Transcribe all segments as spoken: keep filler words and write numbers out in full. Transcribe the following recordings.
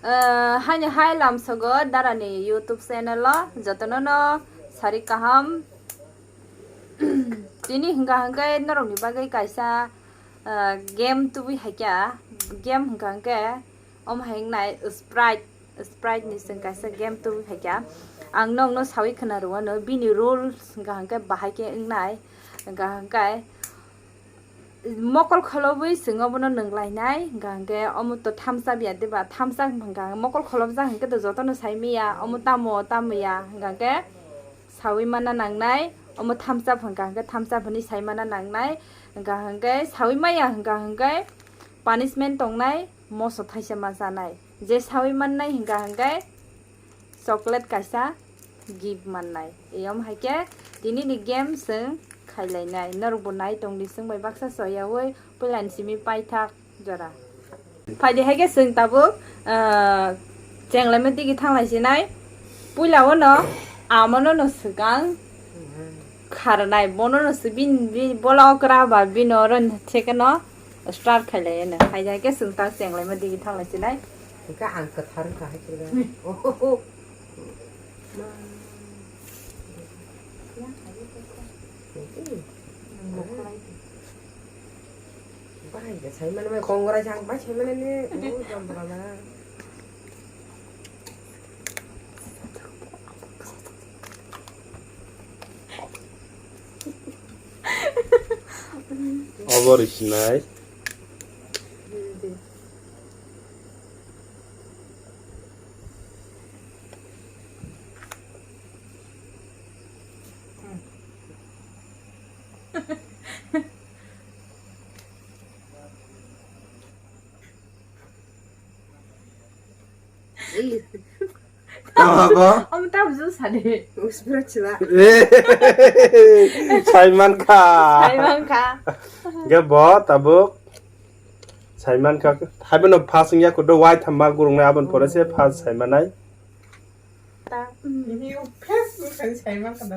Ah, haini hai lamsogo darani YouTube channel o jotono no sari kaham. Tini hingka hingke norokni bagwi kaisa, ah, game tubui haikya. Game hingka hingke omo hai wngnai Sprite, Sprite ni chwng kaisa game tubui haikya. Ang nokno sawi khna rwano bini rules hingka hingke bahai khe wngnai. Hingka hingke mokol kholobwi chwng obono nwnglainai, hingka hingke omo to thamsa biya deba, thamsa hingka mokol kholobjak hingke to jotono saimanya, omo tamo, tamo ya, hingka hingke sawi mana nangnai, omo thamsa hingka hingke thamsa hwnwi sai mana nangnai, hingka hingke sawi maya hingka hingke punishment tongnai, moso thaisa ma chanai, je sawi mannai hingka hingke chocolate kaisa gift mannai. Eyom hai khe tini ni game chwng khailainai. Norok bo nai tong di, chwng bai baksa choyaui puila ni simi paithak jora. Phaidi hai khe chwng tabuk, ah, chenglaima digi thanglai sinai. Puila o no amo no no swkang kharnai, bono no swi bin, bin, bola okra ba bini oro theke no start khailai eno. Phaidi hai khe chwng ta chenglaima digi thanglai sinai. Hingke ang kwthar wngkha hai khe. Ohoho. Bahai khe sai mani bai kongrai sang bai sai mani ni. Oh, jambra na. Obo rwsinai. Tamo bo? Omo tamo jwng sadi. Uspra chila. Eh, saiman kha. Saiman kha. Ge bo tabuk. Saiman kha. Haibono phas wngya kudo wai thamma gurung nai abon pore se phas saimanai. Ta.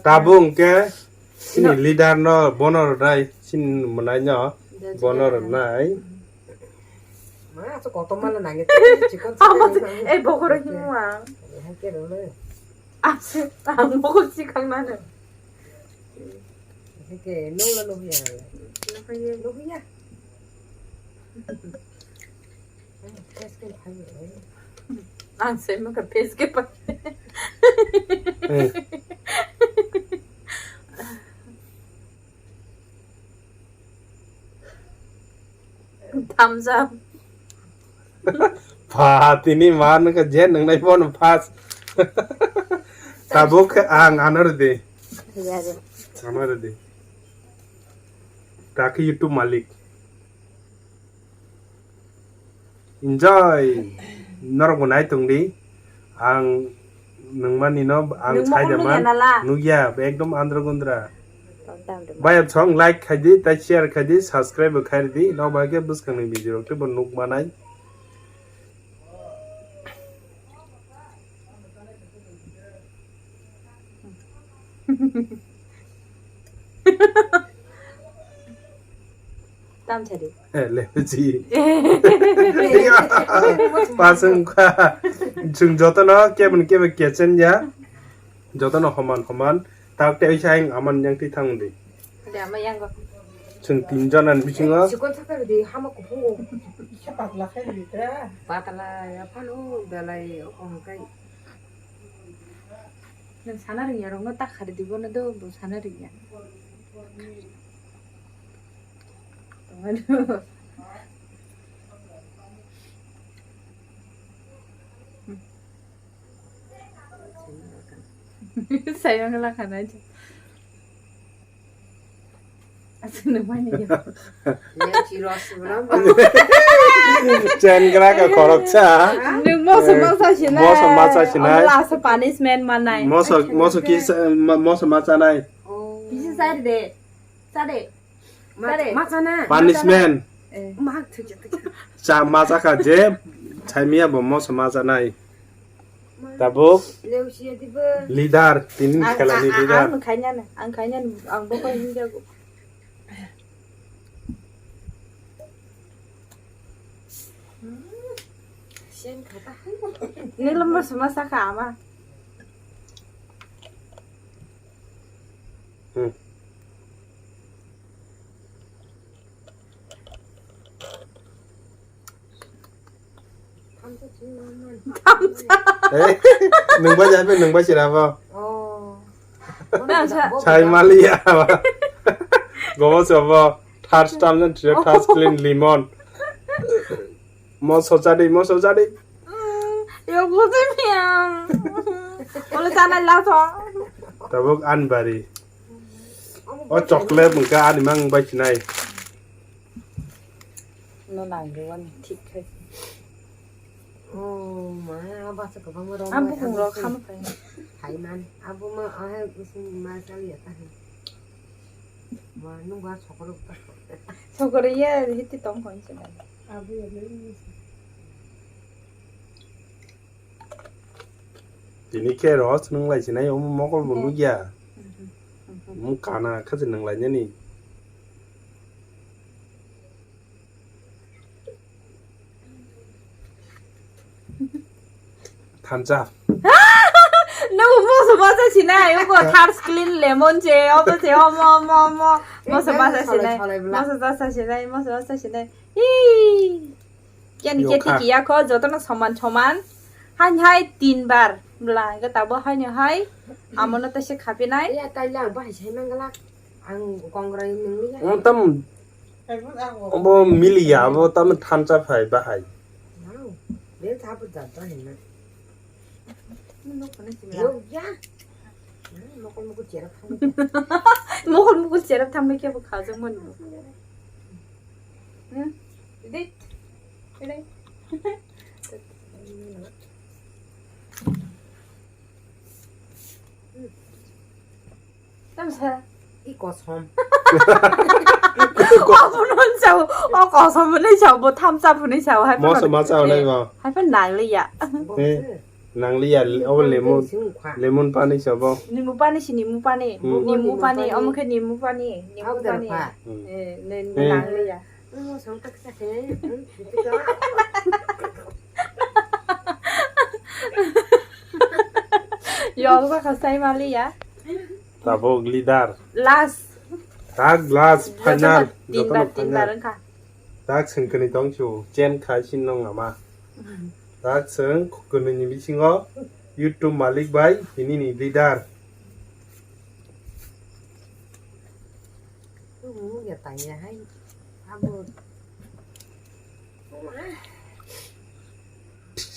Tabuk hingke chini leader no bono rwnai, chini mwnai no bono rwnai. Ma, so kotor mala nange, chikon chikon. Eh, bokoro himo ang. Hai ke role. Ase, ang bokor chikang nane. Hai ke, no la no ya. No ya, no ya. Ang sai maka pes ke pa. Eh. Thumbs up. Pha, tini ma nungkha je nungnai bono phas. Tabuk khe ang ano rwdi. Ano rwdi. Taki YouTube malik. Enjoy. Norok bo nai tong di. Ang nungmani no ang sai da man. Nugya, ekdom andro gundra. Bayap song like khai di, tai share khai di, subscribe bo khai di. Nok bai khe bwskang ni video rok tei bo nuk manai. Tam sadi. Eh, le, ji. Pasung kha. Chung joto no kebun kebe kechen ya. Joto no homan homan. Tak te oisa ang aman yang ti thang di. Ada ama yang go. Chung tin jona ni bisingo. Sikon sakar di hama kupu. Isa patla khai di tra. Patla ya panu dalai o kai. Nang sana ring ya rong no tak khari di bono do bo sana ring ya. Sayang lah kan aja. Asli mana ya? Chen kra ka khoroksa. Nung moso masa sinai. Moso masa sinai. Asa punishment manai. Moso, moso kisa, moso masa nai. Bisa sari de. Sari. Sari. Masa na. Punishment. Mak thuja thuja. Cha masa ka je, chai miya bo moso masa nai. Tabuk leader, tini khelani leader. Ang khainani, ang khainani, ang bokol hinjago. Nilumbar suma saka ama. Hmm. Eh, nungba jabe nungba sirabo. Oh. Sai maliya. Gobo sobo. Third stamp jan third clean lemon. Moso jadi, moso jadi. Yo gulde miyang. Olo sana lato. Tabuk anbari. O chocolate mungka ani mang bai sinai. No nangriwani thik khai. Oh, ma, aba sa kabang ma rong. Ang bukung rok kham khai. Hai man, abo ma, ah, usin ma sali ya ta. Ma, nung ba chokoro ta. Chokoro ye hiti tong khon se. Abo ye. Tini khe rw chwng lai sinai omo mokol bo nukya. Omo kana kha se nung lai nani. Thansa. Nung moso masa sinai, uko third clean lemon se, obo se, omo, omo, omo. Moso masa sinai, moso masa sinai, moso masa sinai. Ih. Keni keti kiya kho, jotono soman soman. Hain hai tin bar. Bwla hwnkhe tabuk haino hai. Amono tei se khapinai. Ya, tai lang bahai sai mangala. Ang kongrai nungli ya. Wng tam. Obo miliya, abo tam thansa phai bahai. Wow. Bel thapu jat bahai na. Yo, ya. Mokol mokol cherap thangwi khe. Mokol mokol cherap thangwi khe bo khajak mani bo. Hmm? Dei. Dei. Tamsa. I kosom. O phunun sao, o kosom phunun sao, bo thamsa phunun sao, hai phano. Moso ma sao nai ba? Hai phano nangliya. Eh, nangliya, obo lemon, lemon pani sabo. Nimu pani si nimu pani, hmm, nimu pani, omo khe nimu pani, nimu pani. Hmm. Eh, ne, ne, eh, nangliya. Yol ba khasai maliya. Tabuk leader. Last. Tak last final. Jotono final. Tinbar, tinbar wngkha. Tak sengkani tong chu chen khai sin nong ama. Tak seng kukuni ni bisingo YouTube malik bai tini ni leader. Nung ya tanya hai. Abo.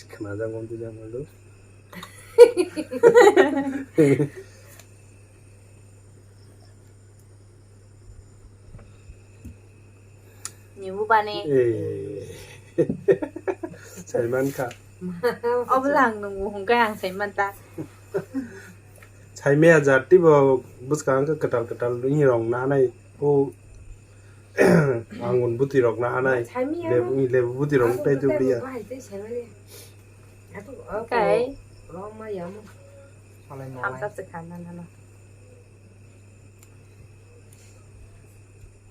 Khna jang om tu jang malu. Nibu bani. Eh. Saiman kha. Obo lang nung hung kai ang saiman ta. Saimaya jati bo bwskang khe kwtal kwtal wngwi rong na nai. O angun bwtwi rok na nai. Saimaya lebu, lebu bwtwi rok tei dubliya. Kai. Hamsa se khan na na.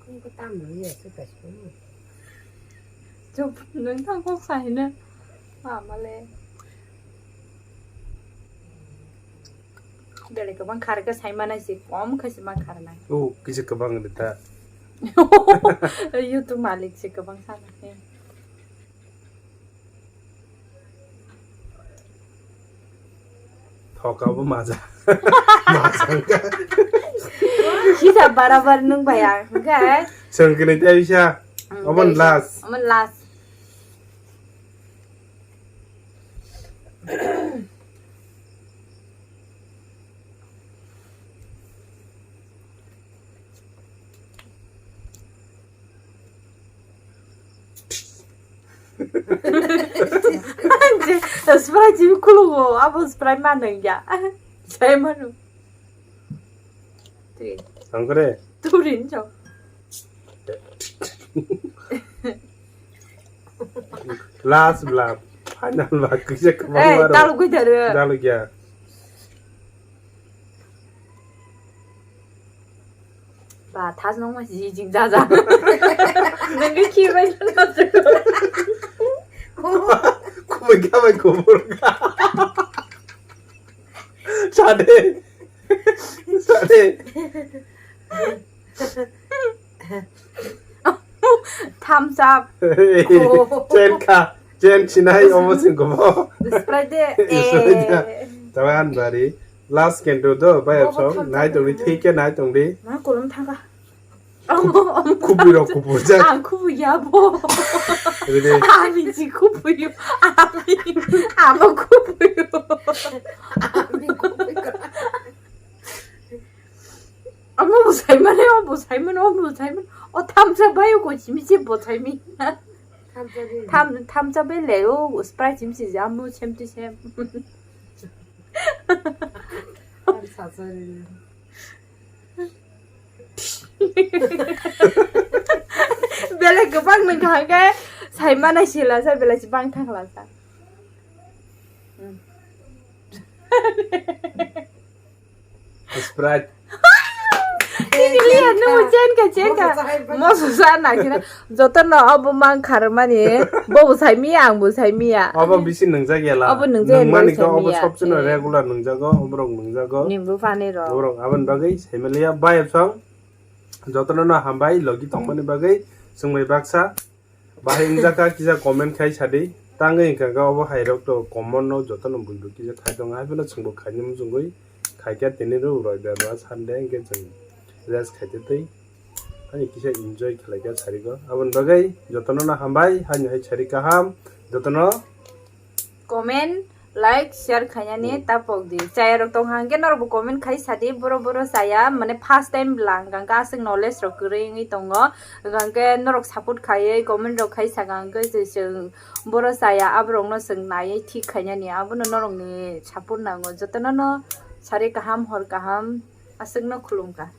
Kung ko tam nung ya se ka sung. Chup, nung thang kok sai na. Ma ma le. Belai kwbang khar khe sai manai se, kom khe se ma khar nai. O, kisa kwbang de ta. YouTube malik se kwbang sana khe. Thoka bo maja. Maja wngkha. Sisa barabar nung bai ang, hwnkhe? Sengkini tei bisa. Hmm, obo tei last. Obo last. Sprite simi khulungo, abo Sprite ma nangya. Sai manu. Twi. Ang kore. Turin chok. Last bla, final ba, kisa kwbang. Eh, maro. Dalugwi daro. Dalugya. Ba, thas nong ma si jing ja ja. Nang ki ki bai. Kuma, kuma Kha bai kubur kha. Sade. Sade. Thumbs up. Chen kha. Chen sinai omo sing kubo. Sprite de. Sprite de. Eh. Taban bari. Last kendo do, bai. Obo song, thang nai thang tongdi, thang. Thik khe nai tongdi. Ma kolom thanga. Omo, omo. Khubui rok khubui jak. Ang khubui ya bo. Rede. Ami ji khubui yo. Ami, amo khubui yo. Ami khubui yo. Omo bo sai mane, omo bo sai mane, omo bo sai mane. O thamsa bai o ko chimi che bo sai mi. Thamsa bai. Tham, thamsa bai le o Sprite chimi che ja mo chem to chem. Belai kwbang nung kha khe sai mana sila sa belai si bang thang la sa. Sprite. Liya, nung chen kha, chen kha. Moso sa na khe na. Joto no obo mang kharmani. Bo bo sai miya, ang bo sai miya. Obo bisi nungjak ya la. Obo nungjak ya, nungmani nung khe sai obo miya. Sobse no regular nungjago, obo rok nungjago. Nimbu pani rok. Obo rok aboni bagwi sai maliya. Bai song. Joto no hambai logi tongmani bagwi. Chwng bai baksa. Bahai wngjakha kisa comment khai sadi. Tangwi hwnkha khe obo hai rok to common no joto no buibo kisa khai tongo. Hai phano chwngbo khaini muchungwi khaikha tini rw roi ber ba Sunday hwnkhe chwng rest khaite twi. Ani kisa enjoy khlaikha sariko. Aboni bagwi jotono no hambai, hani hai sari kaham. Jotono comment, like, share khainani tapok di. Chaya rok tong hang khe norok bo comment khai sadi, boro boro chaya, mane first time lang hang khe aswk knowledge rok kwrwi wngwi tongo. Hwnkhe norok support khaiwi comment rok khai saka hwnkhe se chwng boro chaya aborokno chwng naiwi thik khainani, abono norokni support nango. Jotono no sari kaham, hor kaham, aswkno khulumkha.